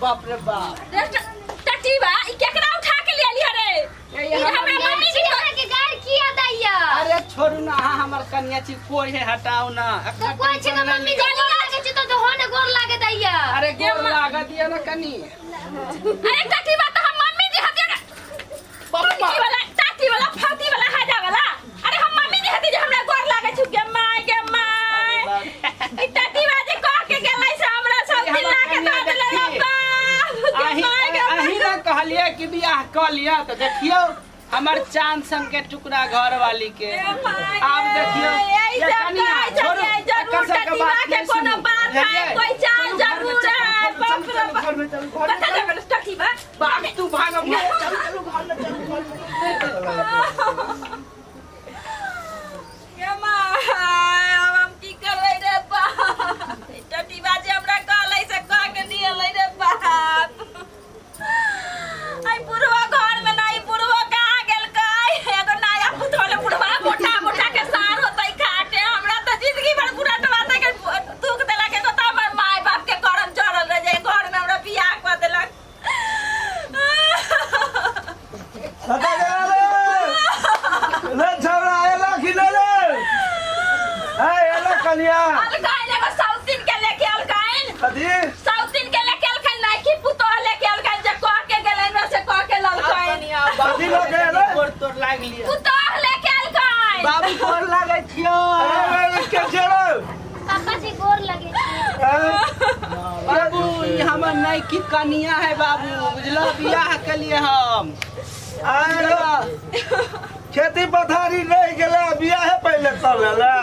बाप रे बाप। रे टटीबा, ई केकरा उठा के ले आली रे? ए, ई हमरा मम्मी जी अहाँ के गार किया दैया? अरे छोड़ू ना, अहाँ हमर कनिया छी, कोई है, हटाओ ना। तो कोई छै के मम्मी जी गोर लागे छै तो हो ने गोर लागे दैया। अरे गोर लागत दिया ना कनी। अरे टटीबा, तो हम मम्मी जी हतिया ना। पप्पा। की वाला टाटी वाला फाती वाला हाजा वाला। अरे हम मम्मी जी हती जे हमरा गोर लागे छु। गे my, गे my, ई टटीबा जे कह के गेलै से हमरा सब हमर दिन ला के कनिया दऽ देले। देखी। बाप गे अहीं my, गे my. अहीं ना कहलिए कि बियाह कऽ लिअ, तऽ देखियौ हमर चांद सन के टुकड़ा घर वाली के। ए my, आब देखियौ ए ये सब कनिया, कहै छलियै, छोड़ू, जरूर एकर सबके टटीबा बात के नहि कोनो सुनू। बात है, बुझलियै? कोई चाल चलू घर में, जरूर चलू, है। चलू, बाप रे चलू, बाप। घर में चलू, घर में बता चलू। दे टटीबा। भाग तू, भाग अब, चलू चलू घर में, चलू घर में। गे my, आब हम की करबै रे बाप? ई टटीबा जे हमरा कहलै से कह के दियलै रे बाप। आई बुढ़वा घर में नहीं, बुढ़वा कहाँ गेलकै? एगो नया पुतोह, बुढ़वा मोटा मोटा के सार होतै खाटे। हमरा तऽ जिंदगी भर बुढ़टवा के दुख देलक। एगो तऽ हमर माय बाप के करम चढ़ल रहे जे घर में हमरा बियाह कऽ देलक। कतऽ गेला रे? रे छौड़ा, एला कि नहि रे? है एला कनिया? अलकाइन एगो साउथिन के लेके अलकाइन। कथी? साउथिन के लेके अलकाइन, नाइकी पुतोह लेके अलकाइन। जे कह के गेलैन से कह के ललकाइन। कनिया, बाबू कथी लऽ के एलै? गोर तोर लागि लिअ। पुतोह लेके अलकाइन। बाबू, गोर लागै छियौ। अरे रे, के छै रे? पापा जी, गोर लगे छी। हैं? बाबू, ई हमर नैकी कनिया है बाबू, बुझलो? बियाह के लिए हम आरे, खेती पथारी रहि गेलै, बियाहे पहिले कर लेले।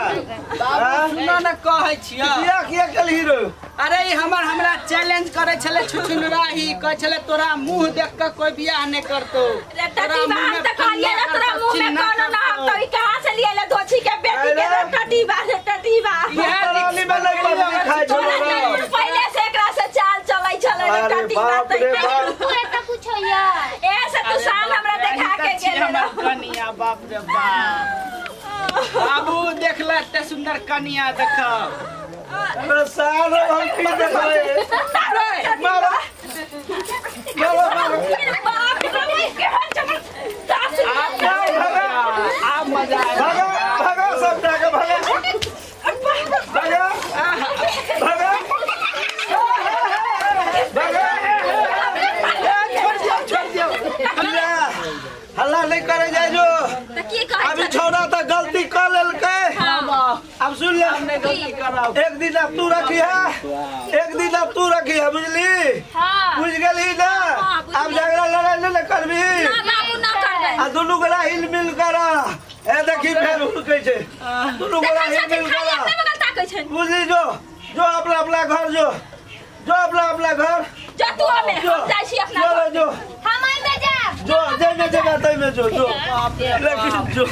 बाबू, सुनो ने, कहै छियौ। बियाह किया केलही रे? अरे ई हमर हमरा चैलेंज करे छले छुछुनराही, कहै छले तोरा मुंह देख के कोई बियाह नहीं करतो। रे तोरा टटीबा, मुंह हम में तऽ कहलियै ने तोरा मुंह में चिन्ह कोनो ना हम करतौ। तऽ ई कहाँ से लिए ले दोछी के बेटी के? अरे। रे टटीबा, रे टटीबा। इएह परानी में नहि पब्लिक खाइ छलो तोरा रे। जरूर पहिले से एकरा से चाल चलै छलै रे अरे टटीबा। बाप रे बाप। तू एतऽ कुछ होइया? ए से तू साल हमरा देखा के गेल हमर रहो। कनिया, बाप रे बाप। बाबू, देख ले, एते सुंदर कनिया देख। अरे साल हम की देखबै? मारो मारो मारो। बाप रे, केहन जबरदस्त। भगा। आब मजा आबि भगा भगा, सब जाके भगा भगा भगा भगा। छोड़ दियौ, छोड़ दियौ। हल्ला हल्ला नहीं करे जाय जो। तऽ की कहै अभी छलै? छौड़ा तऽ गलती कऽ लेलकै। अब सुन ले। हमने गलती करब। एक दिन अब तू रखी है, एक दिन अब तू रखी है, बुझली? हाँ। बुझ गेली ना? हाँ, बुझ आब झगड़ा लड़ाई नहीं ने करबी। ना बाबू, ना करबै। आ दुनू गोरा हिल मिल कर, ए देखी फेर हुलकै छै। दुनू गोरा देखै हिल छथिन मिल खाली कर। अपने बगल ताकै छनि। बुझली? जो जो अपना अपना घर जो, जो अपना अपना घर। जो तू हमे, जो। हम जाइ छी अपना जो घर। जो। हम एहिमे जायब। जो, जाहिमे जेबा ताहिमे जो, जो। बाप रे बाप। लेकिन जो।